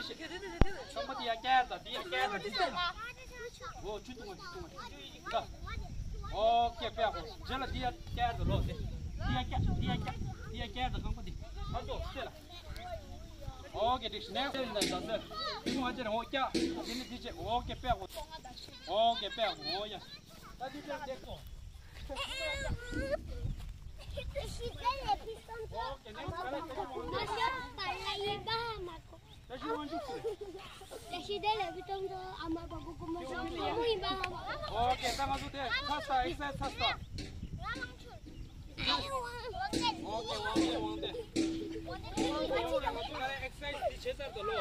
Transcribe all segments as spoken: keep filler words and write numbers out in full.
ཚང་མ་འདི་ཡར་བསྐྱལ་དང་འདི་ཡར་བསྐྱལ་དང་འདི་བསྐྱལ། འོ་ཆུ་བཏུང་བ་ཆུ་བཏུང་བ། ཨོ་ཀེ་པེ་ཧོ། རྗེས་ལ་འདི་ཡར་བསྐྱལ་དང་ལོ་དེ། འདི་ཡར་བསྐྱལ་འདི་ཡར་བསྐྱལ་འདི་ཡར་བསྐྱལ་དང་རྐང་པ་འདི་ཕར་ཚུར་བསྐྱལ་ལ། ཨོ་ཀེ་འགྲིག་ནས་བསྐྱལ་ལ་ཟ་ཟེར། འདི་མ་བྱེད་ར་ཨོ་ཀྱ། འདི་ནི་འདི་བྱེད་ཨོ་ཀེ་པེ་ཧོ། ཨོ་ཀེ་པེ་ཧོ་ཡ། ད་འདི་བྱེད་འདི་ཀོ། ཨོ་ཀེ་ནེགསི་ག་རེ་བྱེད་ཀོ། ད་ཤི་བང་ཤུགས་སུ། ད་ཤི་དེ་ལས་བི་ཏོང་ཏོ་ཨ་མ་པ་གུ་གུ་མ་ཤོ་མ་མོ་ཡིན་པ་ཨ་མ། ཨོ་ཀེ་ད་ང་ཚོ་དེ་ཚ་ས་ཨེག་སར་སའི་ཛི་ཚ་ས། ཨོ་ཀེ་ཝང་ཏེ་ཝང་ཏེ། ཨོ་ཀེ་ང་ཚོ་ད་ཨེག་སར་སའི་ཛི་དེ་བྱེད་ཚར་ད་ལོ།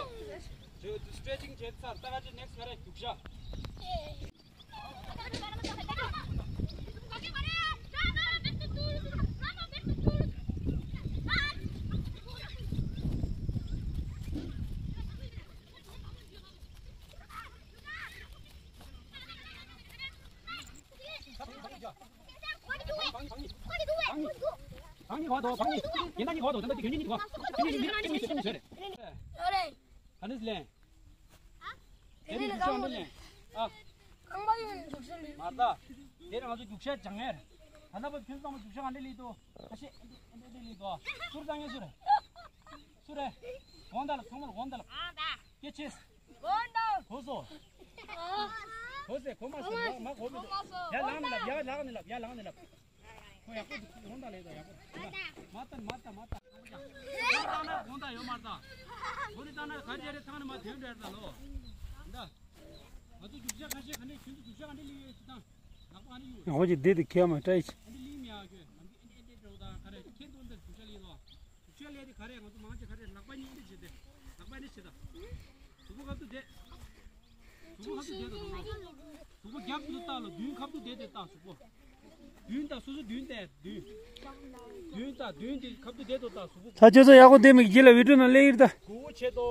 ཇོ་སི་ཊེ་ཆིང་བྱེད་ཚར་ད་ག་ཅི་ནེགསི་ག་རེ་རྒྱུག་ཤ། ཕང་གི་གོ་དོ་ཕང་གི། ཡིན་ད་གི་གོ་དོ་ད་ད་གི་གྱོན་ནི་གོ། གྱོན་ནི་གྱོན་ནི་གྱོན་ནི་གྱོན་ནི། ཨ་ནི་ལེན། དེ་ནི་རྒྱུག་ཤ་འདི་ལེན། ཨ། རྐང་པ་ཡོད་ནི་རྒྱུག་ཤ་ལེན། མ་ད། དེ་ནི་ང་ཚོ་རྒྱུག་ཤ་སྦྱང་ངེར། ད་ལྟ་བར་ཁྱོད་ཚང་མ་རྒྱུག་ཤ་ག་འདྲ་ལེན་འདུག་ཁ་ཤས་ཨེ་འདྲ་ཨེ་འདྲ་ལེན་འདུག་སུར་སྦྱང་ངེར་སུར། སུར་རེ། གོང་ད་ལ་ཚང་མ་ལ་གོང་ད་ལ། སྐད་ཆེས། གོང་ད། གོ་སོ། གོ་སེ་གོ་མ་སེ་མ་མ་གོ་མི་འདུག་ཡ་ལངས་ནས་ལབ་ཡ་ལངས་ནས་ལབ་ཡ་ལངས་ནས་ལབ། ཁོ་ཡག་པོ་འདུག་ཁོ་ཡོང་ད་ལས་ད་ཡག་པོ་འདུག་མ་ལྟ་མ་ལྟ་མ་ལྟ། ཁོ་ཡང་ཁོ་ལྟ་ན་དགོངས་དག་ཡོད་མ་རེད་ད། ཁོ་རེ་ལྟ་ན་ག་རེ་རེ་ཐང་ནས་མ་དོན་འདྲ་རེད་ད་ལོ། ད་ང་ཚོ་རྒྱུག་ཤ་ཁ་ཤས་ག་ནས་ཁྱོད་ཚོ་རྒྱུག་ཤ་ག་འདྲ་ལི་ཡོད་ཅི་དང་། ལག་པ་ཨ་ནི་ཡོད། ང་ཅི་འདི་དེ་ཁྱེད་མ་ཏྲ་ཡི་ཅི། ཨ་འདི་ལིང་མི་ཡ་ཁྱོད་ནམ་གི་ཨེ་འདྲ་འདྲ་བོ་ད་ག་རེ་ཁྱེད་ཚོ་འདིར་རྒྱུག་ཤ་ལི་ལོ། རྒྱུག་ཤ་ལི་དེ་ག་རེ་ང་ཚོ་མང་ཆེ་ག་རེ་ལག་པ་གཉིས་འདི་བྱེད་དེ། ལག་པ་ནི་བྱེད་ད། གཟུགས་པོ་ཁ་ཐུག་བསྡད། གཟུགས་པོ་ཁ་ཐུག་བསྡད་དང་གཟུགས་པོ། གཟུགས་པོ་རྒྱབ་ཏུ་བཏགས་ལ་མདུན་ཁ་ཐུག་བསྡད་དེ་བཏགས་གཟུགས་པོ། མདུན་བཏགས་སོ་སོ་མདུན་བསྡད་མདུན། མདུན་བཏགས་མདུན་དེ་ཁ་ཐུག་བསྡད་དོ་བཏགས་གཟུགས་པོ། ད་ཁྱོད་ཚོ་ཡག་པོ་བསྡད་མི་གི་ལ་བི་ཌིའོ་ནང་སླེབས་ཡིར་ད། མགོ་བོ་བྱེད་དོ།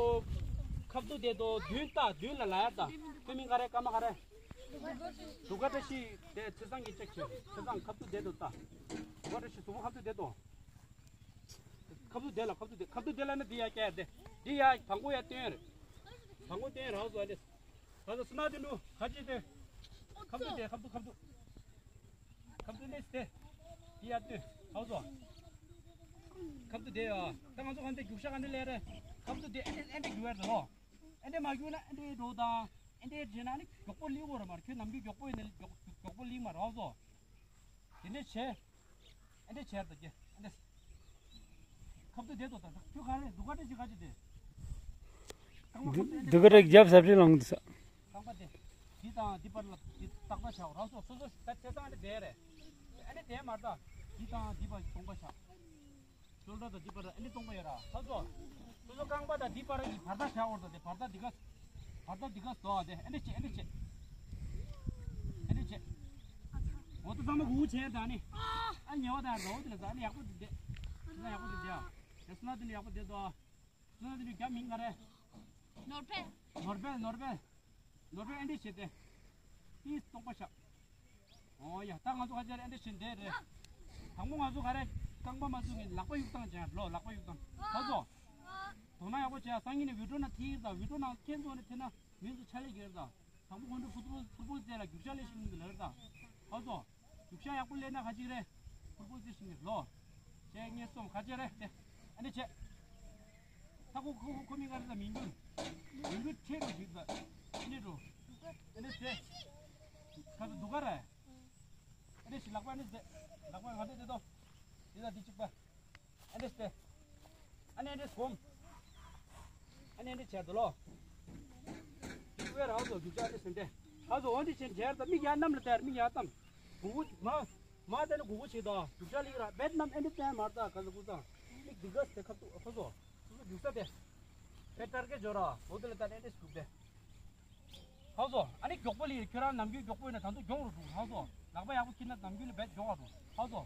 ཁ་ཐུག་བསྡད་དོ་མདུན་བཏགས་མདུན་ལ་ལ་ཡར་ད། ཁོ་མིང་ག་རེ་ཀརྨ་ག་རེ། དུ་ག་བཀྲ་ཤིས་དེ་ཚེ་བཟང་གི་ལྕགས་ཀྱུ་ཚེ་བཟང་ཁ་ཐུག་བསྡད་དོ་ད། དུ་ག་བཀྲ་ཤིས་གཟུགས་པོ་ཁ་ཐུག་བསྡད་དོ། ཁ་ཐུག་དེ་ལ་ཁ་ཐུག་དེ་ཁ་ཐུག་དེ་ལ་ནི་འདི་ཡ་བསྐྱལ་ཏེ། འདི་ཡ་དང་པོ་ཡ་སྟོན་རེད། དང་པོ་སྟོན་རང་བཟོ་ཨ་ནི། ད་ལྟ་སུ་ན་དེ་འདུག་ཁ་ཅིག་སྟོན། ཁ་ཐུག་དེ་ཁ་ཐུག་ཁ་ཐུག་ཁ་ཐུག་ནི་སྟེ། འདི་ཡ་སྟོན་རང་བཟོ། ཁ་ཐུག་དེ་ཡ། ད་ང་ཚོ་ག་འདི་རྒྱུག་ཤ་ག་འདི་ལས་རེད། ཁ་ཐུག་དེ་ཨེ་འདྲས་ཨེ་འདྲས་རྒྱུག་ཡ་རེད་ལོ། ཨེ་འདྲས་མ་རྒྱུག་ན་ཨེ་འདྲས་འགྲོ་དང་། ཨེ་འདྲས་བྱས་ན་ནི་མགྱོགས་པོ་སླེབས་དགོས་རེད་མ་རེད། ཁྱོད་ནམ་རྒྱུན་མགྱོགས་པོ་ཡིན་ན་མགྱོགས་མགྱོགས་པོ་སླེབས་མ་རེད་རང་བཟོ། དེ་འདྲས་བྱས། ཨེ་འདྲས་བྱས་ད་ཀྱེ་ཨེ་འདྲས། ཁབ་ཏུ་བསྡད་དོ་ད་ཁྱོད་ག་རེ་འདུག་ག་འདྲས་ཅིག་ག་ཅིག་དེ། རྐང་པ་ཁབ་ཏུ་འདུག་ག་འདྲས་རྒྱབ་ཟབ་ཅིག་ལངས་འདུག་ས། རྐང་པ་དེ། འདི་དང་འདི་བར་ལ་འདི་ཏག་ཏག་བྱའོ་རང་སོ་སོ་སོ་ད་ཚེ་སང་ཨེ་འདྲས་བསྡད་རེད། ཨེ་འདྲས་བསྡད་མ་ད། འདི་དང་འདི་བར་གདོང་པ་བྱ། ཤོལ་ཌར་དང་འདི་བར་ཨེ་འདྲས་གདོང་པ་ཡོད་ར་ཁ་སོ། སོ་སོ་རྐང་པ་དང་འདི་བར་གྱི་བར་ཐག་བྱ་འོར་དང་དེ་བར་ཐག་འདི་ག་བར་ཐག་འདི་ག་དོ་དེ་ཨེ་འདྲས་བྱེད་ཨེ་འདྲས་བྱེད། ཨེ་འདྲས་བྱེད། འོ་ད་ཚང་མ་གུ་གུ་བྱས་ད་ནི། ཨ་ཉེ་བ་དང་རོ་དེ་ལ་ད་ནི་ཡག་པོ་འདི་བསྡད། ད་ཡག་པོ་འདི་བསྡད། དེ་སུ་ན་དེ་ནི་ཡག་པོ་བསྡད་དོ། སུ་ན་དེ་ནི་རྒྱ་མིང་ག་རེ། ནོར་བེ། ནོར་བེ་ནོར་བེ། ནོར་བེ་ཨེ་འདྲས་བྱེད་དེ། ཏིས་སྟོང་པ་ཤག་ཨོ་ཡ་ད་ང་ཚོ་ཁ་ཆེ་རེ་ཨེ་འདྲས་བྱེད་འདས་རེད། དང་པོ་ང་ཚོ་ག་རེ་རྐང་པ་མ་བཟུང་ངས་ལག་པ་གཡུག་སྟངས་བྱས་ལོ་ལག་པ་གཡུག་སྟངས་ཁ་སོ། དོ་སྣང་ཡག་པོ་བྱས་སང་ཉིན་ནས་བི་ཌིའོ་ནང་ཐིག་ཡིར་དང་བི་ཌིའོ་ནང་ཁྱེད་ཚོ་ནས་ཐེ་ན་མི་ཚོ་ཆ་ལས་གྱེར་དང་། དང་པོ་ཁོང་ཚོ་ཕུ་ཐུ་ཕུ་ཕུ་རྩེ་ལ་རྒྱུག་ཤ་ལས་ཤིང་གི་ལར་དང་། ཧ་སོ། རྒྱུག་ཤ་ཡག་པོ་ལས་ན་ཁ་ཅིག་རེད། ཕུ་ཕུ་རྩེ་ཤིང་གི་ལོ། བྱས་ངས་སོམ་ཁ་ཅིག་རེད་དེ། ཨ་ནི་བྱས། ད་ཁོ་ཁོ་ཁོ་ཁོ་མི་ག་རེ་ད་མི་འགྱུར། མི་འགྱུར་ཁྲེལ་རུ་འགྱུར་ད། ཨ་ནི་འགྲོ། ཨ་ནི་བྱས། ཁ་ཚོ་སྡུག་ག་རེད། ཨ་ནི་ཞིག་ལག་པ་ཨ་ནི་བྱས། ལག་པ་ང་ཚོ་དེ་དོ། དེ་ད་དེ་གཅིག་པ། ཨ་འདྲས་ཏེ། ཨ་ནི་ཨ་འདྲས་སྒོམ། ཨ་ནི་ཨ་འདྲས་བྱས་དོ་ལོ། དེ་ཝེར་ཧའུ་སི་རྒྱུག་ཆ་ཨ་འདྲས་ཟིན་ཏེ། ཧའུ་སི་འོ་འདྲས་བྱས་བྱས་ད་མིག་ཡར་གནམ་ལ་བསྟན་མིག་ཡར་བཏང་། གུ་གུ་མ། མ་བསྟན་ན་གུ་གུ་བྱེད་དོ། རྒྱུག་ཆ་ལིག་ར་བེད་གནམ་ཨ་འདྲས་བསྟན་མར་ད་ག་ས་གུ་ཙང་། མིག་འདི་ག་སེ་ཁབ་ཏུ་ཧའུ་སི། སོ་སོ་རྒྱུག་ས་ཏེ། བེད་ཏར་གེ་འཇོ་ར་འོ་དེ་ལ་ད་ཨ་འདྲས་རྒྱུག་སྟེ། ཧའུ་སོ། ཨ་ནི་མགྱོགས་པོ་ལི་ཁྱོད་རང་ནམ་རྒྱུན་མགྱོགས་པོ་ཡིན་ན་ད་དུང་མགྱོགས་རུ་འགྲོ་ཧའུ་སོ། ལག་པ་ཡག་པོ་འཁྱེར་ན་ནམ་རྒྱུན་ལ་བེད་མགྱོགས་རུ་ཧའུ་སོ།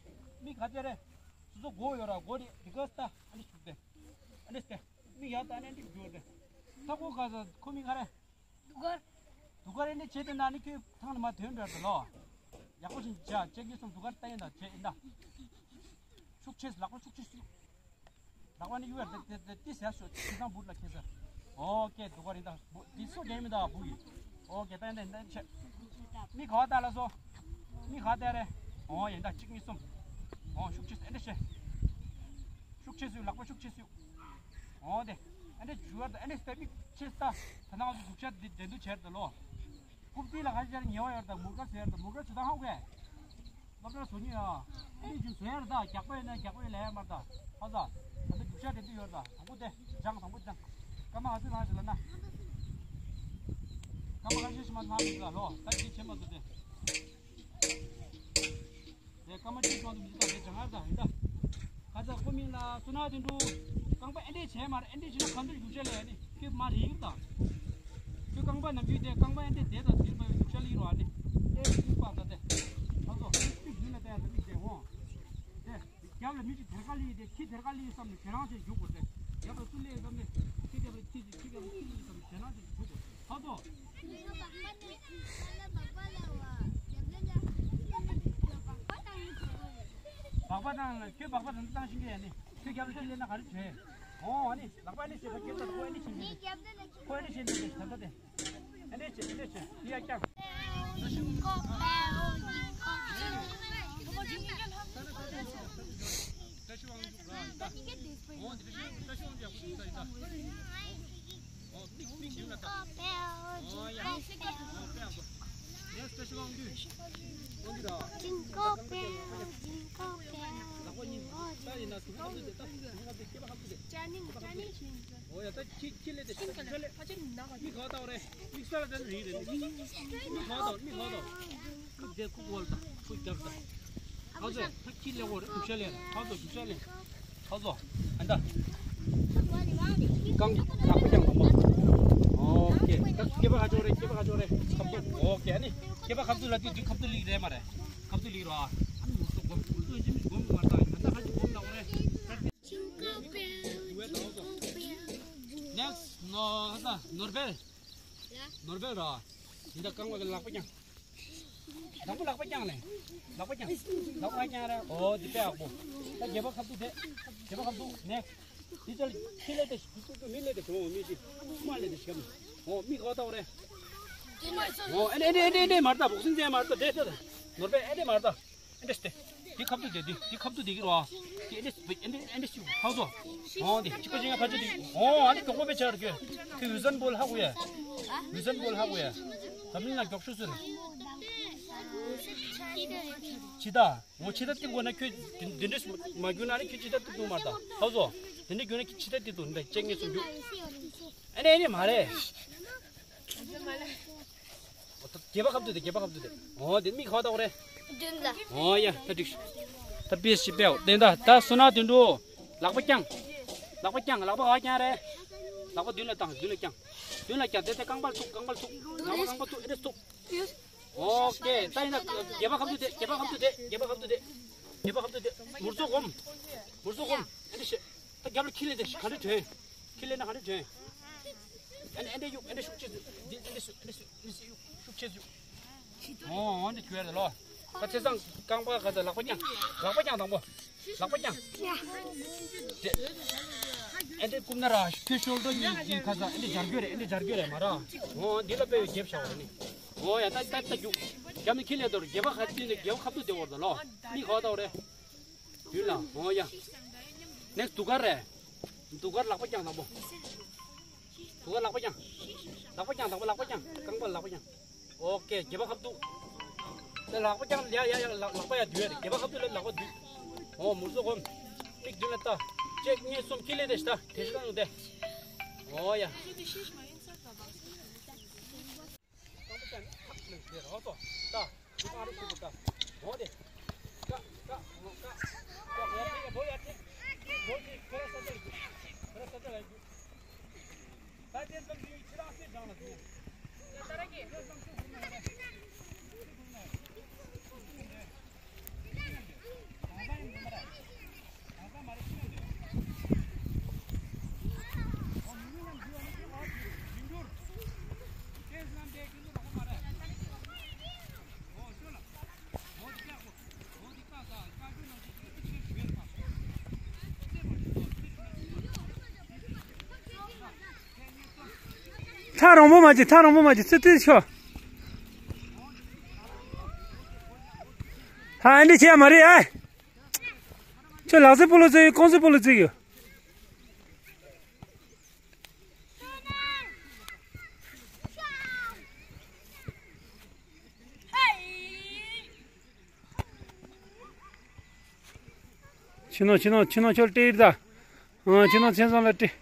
མིག་ག་ཚད་རེད། སོ་སོ་མགོ་ཡོད་ར་མགོ་རེད་འདི་ག་ས་ད་ཨ་ནི་ཞུགས་ཏེ། ཨ་ནི་སྟེ། མིག་ཡག་ད་ཨ་ནི་འདི་འགྱུར་ཏེ། ས་ཁོ་ག་ས་ཁོ་མིག་ག་རེ། དུ་གར། དུ་གར་ཨ་ནི་བྱེད་དེ་ན་ཨ་ནི་ཁྱོད་ཐང་ལ་མ་དོན་འདྲ་དུ་ལོ། ཡག་པོ་ཞིག་བྱ་ཅེག་གི་སོང་དུ་གར་ལྟ་ཡིན་ད་བྱེད་ཡིན་ད། ཤུགས་ཆེ་ལག་པ་ཤུགས་ཆེ་ཤུགས། ལག་པ་ནི་ཡུ་ཨར་དེ་དེ་དེ་ཟེར་ཤོག་ཁྱེད་ཚང་བུད་ལ་ཁྱེད་ཟེར། ཨོ་ཀེ། དུ་ག་རིང་ད་འདི་སུ་རྒན་མི་ད་བུ་ཡི། ཨོ་ཀེ། ད་འདི་འདི་ཆེ། མི་ག་བ་ད་ལ་སོ། མི་ག་བ་ད་རེ། ཨོ་ཡིན་ད་གཅིག་གཉིས་གསུམ། ཨོ་ཤུགས་ཆེ་ཨེ་འདྲ་ཆེ། ཤུགས་ཆེ་སུ་ལག་པ་ཤུགས་ཆེ་སུ། ཨོ་དེ། ཨེ་འདྲ་ཇུ་བར་ད་ཨེ་འདྲ་སྟེ་མི་ཆེ་ས། ད་ནང་འདུག་ཆ་འདི་འདྲེན་དུ་ཆེར་ད་ལོ། རྐུབ་སྟེགས་ལ་ག་ཞར་ཉེ་བ་ཡོད་ད་མུར་ག་ཟེར་ད་མུར་ག་ཆུ་དང་ཧ་གོ་གས། སློབ་གྲྭ་བཟོ་ཉེ་ཡ། ཨ་ནི་ཅུ་ཟེར་ད་རྒྱག་པ་ཡོད་ན་རྒྱག་པ་ཡོད་ལས་མར་ད། ཧ་ད། ད་ད་རྒྱུག་ཤ་དེ་འདི་ཡོད་ད་དང་པོ་དེ་སྦྱང་དང་པོ་སྦྱང་། སྐར་མ་ག་ཚོད་ལངས་ཤིག་ལ་ན། སྐར་མ་ག་ཤེས་ཤིག་མ་ལངས་མི་ལ་ལོ་ད་ཅི་བྱེད་མ་ཐུབ་དེ། དེ་སྐར་མ་གཅིག་བྱུང་དུ་མི་འདུག་ད་དེ་སྦྱང་ཡར་ད་ཡིན་ད། ཁ་ཚ་ཁོ་མིན་ལ་སུ་ན་དེ་འགྲོ། རྐང་པ་ཨེ་འདྲས་བྱས་མར་ཨེ་འདྲས་བྱས་ན་གང་འདྲ་རྒྱུག་ཤ་ལས་ཨ་ནི་ཁྱོད་མ་རེད་ཡིན་ད། ཁྱོད་རྐང་པ་ནམ་རྒྱུན་དེ་རྐང་པ་ཨེ་འདྲས་དེ་དང་དེར་པ་ཡོད་རྒྱུག་ཤ་ལས་ཡིན་རོ་ཨ་ནི། ཨེ་ཡིན་པ་ད་དེ། ཁ་ཚོ་མིག་མདུན་ལ་བལྟས་ད་མིག་དེ་འོང་། དེ། རྒྱབ་ལ་མི་གཅིག་དེར་ཀ་ལི་དེ་ཁྱི་དེར་ཀ་ལི་བསམ་ནས་ཁྱེད་རང་ཞིག་རྒྱུག་དགོས་ཏེ། རྒྱབ་ལ་སུ་ལས་བསམ་ནས་ཁྱི་རྒྱབ་ལ་ཁྱི་ཞིག་ཁྱི་རྒྱབ་ལ་ཁྱི་ཞིག་བསམ་ནས་ཁྱེད་རང་ཞིག་རྒྱུག་དགོས། ཧ་གོ། སྦག་པ་བཏང་ལ་ཁྱོད་སྦག་པ་དང་བཏང་ཤིང་གི་ཡ་ནི་ཁྱོད་རྒྱབ་ལ་ཁྱི་ལས་ན་ག་རེ་བྱོས། ཨོ་ཨ་ནི་ལག་པ་ཨ་ནི་བྱེད་པ་ཁྱོད་ལ་ཁོ་ཨ་ནི་བྱེད་མི་འདུག་ཁོ་ཨ་ནི་བྱེད་མི་འདུག་ད་ལྟ་དེ། ཨ་ནི་བྱེད་ཨ་ནི་བྱེད་ཡ་ཀྱང་། བཀྲ་ཤིས་དབང་འདུག་ར་ཡིན་ད། འོ་འདི་བཀྲ་ཤིས་བཀྲ་ཤིས་དབང་འདུག་ཡག་པོ་འདུག་ད་ཡིན་ད། འོ་མིག་མིག་ཡོད་ན་ད། འོ་ཡ། འོ་དཔེ་ཡག་པོ། ནེགསི་བཀྲ་ཤིས་དབང་འདུག་འོ་འདི་ར། ལག་པ་གཉིས་ད་ཡིན་ན་དུ་ཁ་དུ་དེ་ད་དུ་ཁ་དུ་སྐེད་པ་ཁ་དུ་དེ། ཅ་ནིང་ཅ་ནིང་ཞིག་འོ་ཡ་ད་ཁྱི་ཁྱི་ལས་དེ་ཤིང་ག་ལས་ཕ་ཆེ་ནག་མི་ག་བ་ལྟ་བ་རེད། མིག་ས་ལ་དེ་རིག་རེད། མི་ག་བ་ལྟ་མི་ག་བ་ལྟ། ཁུག་དེ་ཁུག་བ་ལྟ་ཁུག་རྒྱབ་ལྟ། ཧ་ཚོ་ད་ཁྱི་ལས་འོ་རེད། དུག་ཤ་ལས་ཧ་ཚོ་དུག་ཤ་ལས་ཧ་ཚོ་ཨ་ད། རྐང་ལག་པ་རྐྱང་དང་པོ། ཨོ་ཀེ། ད་སྐེད་པ་ག་ཅོག་རེད། སྐེད་པ་ག་ཅོག་རེད། ཁབ་ཏུ། ཨོ་ཀེ། ཨ་ནི་སྐེད་པ་ཁབ་ཏུ་ལ་དུས་དུས་ཁབ་ཏུ་ལིག་རེད་མ་རེད། ཁབ་ཏུ་ལིག་རོ་ཨ། ཨ་ནི་མུ་ཏུ་སྒོམ་མུ་ཏུ་ཡིན་གྱི་མི་སྒོམ་མ་ད་ཡིན་ད་ཁ་ཅིག་སྒོམ་ལ་འོ་རེད། ནེགསི་ནོ་ཧ་ད་ནོར་བེལ། ནོར་བེལ་ར། འདི་ད་རྐང་པ་གི་ལག་པ་རྐྱང་། དང་པོ་ལག་པ་རྐྱང་ལས། ལག་པ་རྐྱང་། ལག་པ་རྐྱང་ར། ཨོ་འདི་དཔེ་ཡག་པོ། ད་སྒལ་པ་ཁ་ཐུག་དེ། སྒལ་པ་ཁ་ཐུག་ནེགསི། འདི་ཚོ་ལ་ཁྱི་ལས་དེ་ཁུ་ཐུག་ཐུག་མི་ལས་དེ་གྲོང་མི་ཅི། མ་ལས་དེ་ཤམ། ཨོ་མི་ག་བ་ལྟ་བ་རེད། ཨོ་ཨེ་ནེ་ཨེ་ནེ་ཨེ་ནེ་མར་ལྟ་བོག་སིང་ཟེར་མར་ལྟ་དེ་དེ། ནོར་བེལ་ཨེ་ནེ་མར་ལྟ། ཨེ་འདྲ་སྟེ། འདི་ཁབ་ཏུ་དེ་འདི་འདི་ཁབ་ཏུ་དེ་གི་རོ། འདི་ཨེ་འདྲ་ཨེ་འདྲ་ཨེ་འདྲ་ཞིག་ཧ་གོ། ཨོ་འདི་གཅིག་པ་གཅིག་ཡང་ཕ་ཆུ་དེ། ཨོ་ཨ་ནི་མགྱོགས་པོ་པའི་ཆར་གྱོད། ཁི་ཝི་ཟན་བོལ་ཧ་གོ་ཡ། ཝི་ཟན་བོལ་ཧ་གོ་ཡ། འཛམ་གླིང་ལ་མགྱོགས་ཤོས་སུ་རེད། ཕྱི་ད། ངོ་ཕྱི་ད་ཏིག་དགོས་ན་ཁྱོད་འདི་འདྲ་མ་གྱོན་ན་ནི་ཁྱོད་ཕྱི་ད་ཏིག་ཏུ་མ་ད། ཧ་གོ། འདི་འདྲ་གྱོན་ན་ཁྱོད་ཕྱི་ད་ཏིག་ཏུ་འདི་གཅིག་ངེས་སུ་འཇུག་ཨ་ནི་ཨ་ནི་མ་རེད། སྒལ་པ་ཁབ་ཏུ་དེ་སྒལ་པ་ཁབ་ཏུ་དེ། ཨོ་དེ་མིག་ཧ་ད་གོ་རེད། མདུན་ལ། ཨོ་ཡ་ད་འགྲིག་ཤག་ད་པིས་ཅི་པེའོ་དེ་ད་ད་སོ་ན་དུད་འགྲོ། ལག་པ་རྐྱང་། ལག་པ་རྐྱང་། ལག་པ་ག་རྐྱང་རེད། ལག་པ་མདུན་ལ་བཏང་། མདུན་ལ་རྐྱང་། མདུན་ལ་རྐྱང་། དེ་དེ་རྐང་པར་ཐུག་རྐང་པར་ཐུག་ལག་པ་རྐང་པར་ཐུག་ཨེ་འདྲ་ཐུག་ཨོ་ཀེ། ད་ཡིན་ན་སྒལ་པ་ཁབ་ཏུ་དེ་སྒལ་པ་ཁབ་ཏུ་དེ་སྒལ་པ་ཁབ་ཏུ་དེ། སྒལ་པ་ཁབ་ཏུ་དེ། མུར་ཙོ་སྒོམ། མུར་ཙོ་སྒོམ། ཨེ་འདྲ་ཤེས། ད་རྒྱབ་ལ་ཁྱི་ལས་དེ་ག་འདྲ་དྲན། ཁྱི་ལས་ན་ག་འདྲ་དྲན། ཨེ་འདྲ་ཨེ་འདྲ་གཡུག་ཨེ་འདྲ་ཤུགས་ཆེ་ཟིག་འདི་ཨེ་འདྲ་ཤུགས་ཨེ་འདྲ་ཤུགས་ཨེ་འདྲ་ཤུགས་གཡུག་ཤུགས་ཆེ་ཟིག་ཨོ་ཨོ་འདི་གྱུར་ཡ་རེད་ལོ། ད་ཚེ་སང་རྐང་པ་ག་ཚ་ལག་པ་རྐྱང་། ལག་པ་རྐྱང་དང་པོ། ལག་པ་རྐྱང་། དེ། ཨེ་འདྲ་བསྐུམ་ན་ར་ཁྱོད་ཤོལ་ཌར་གཉིས་ཀྱི་ཁ་ཚ་ཨེ་འདྲ་སྦྱར་རྒྱུ་རེད། ཨེ་འདྲ་སྦྱར་རྒྱུ་རེད་མ་ར། ཨོ་འདི་ལ་དཔེ་ཡོད་རྒྱབ་བཞག་པ་རེད་ནི། ཨོ་ཡ་ད་ད་ད་རྒྱུག་རྒྱབ་ནི་ཁྱི་ལས་དོར་སྒལ་པ་ཁ་ཚིག་ནི་སྒལ་པ་ཁ་ཐུག་དེ་བོར་ད་ལོ། མིག་ག་བ་ལྟ་བ་རེད། མདུན་ལ། ཨོ་ཡ། ནེགསི་དུ་གར་རེད། དུ་གར་ལག་པ་རྐྱང་དང་པོ། དུ་གར་ལག་པ་རྐྱང་། ལག་པ་རྐྱང་དང་པོ་ལག་པ་རྐྱང་། རྐང་པ་ལག་པ་རྐྱང་། ཨོ་ཀེ། སྒལ་པ་ཁ་ཐུག་དེ་ལག་པ་རྐྱང་ཡ་ཡ་ཡ་ལག་ལག་པ་ཡ་དུད་ཡ་རེད། སྒལ་པ་ཁ་ཐུག་ལ་ལག་པ་དུད། ཨོ་མུར་ཙོ་སྒོམ། མིག་མདུན་ལ་ལྟ། གཅིག་གཉིས་གསུམ་ཁྱི་ལས་དེ་ཤ་ད་དེ་ཤ་ད་ནུ་དེ། ཨོ་ཡ། རྐང་པ་ཅན་ཁག་ཅིག་ལ་རོགས་ཏོ། ད་དེ་ག་རེ་ཞིག་ད། འོ་དེ། ཀ་ཀ་འོ་ཀ་ཀ་འོ་དེ་ག་འོ་ཡ་དེ། འོ་དེ་ཁོ་ར་ས་ཏར་གི་ཁོ་ར་ས་ཏར་ལ་གི་ད་དེ་ཙམ་གྱིས་ཁྱེད་རང་སེ་སྦྱང་ལ་འདུག་ད་ད་ར་གི་དེ་ཙམ་ཚུགས་ཐུབ་ན་རེད། ཚུགས་ཐུབ་ན་རེད། ཐག་རིང་པོ་མ་བྱེད། ཐག་རིང་པོ་མ་བྱེད། ཚུར་ཚུར་ཤོག་ཧ། ཨ་འདྲ་བྱེད་ཡ་མ་རེད་ཨ། ཁྱོད་ལག་རྩེད་སྤོ་ལོ་རྩེ་ཡོད། རྐང་རྩེད་སྤོ་ལོ་རྩེ་གི་ཡོད། ཕྱི་ནང་ཕྱི་ནང་ཕྱི་ནང་ཁྱོད་སྤྲད་ད། ཨང་། ཕྱི་ནང་མཚན་བཟང་ལ་སྤྲད།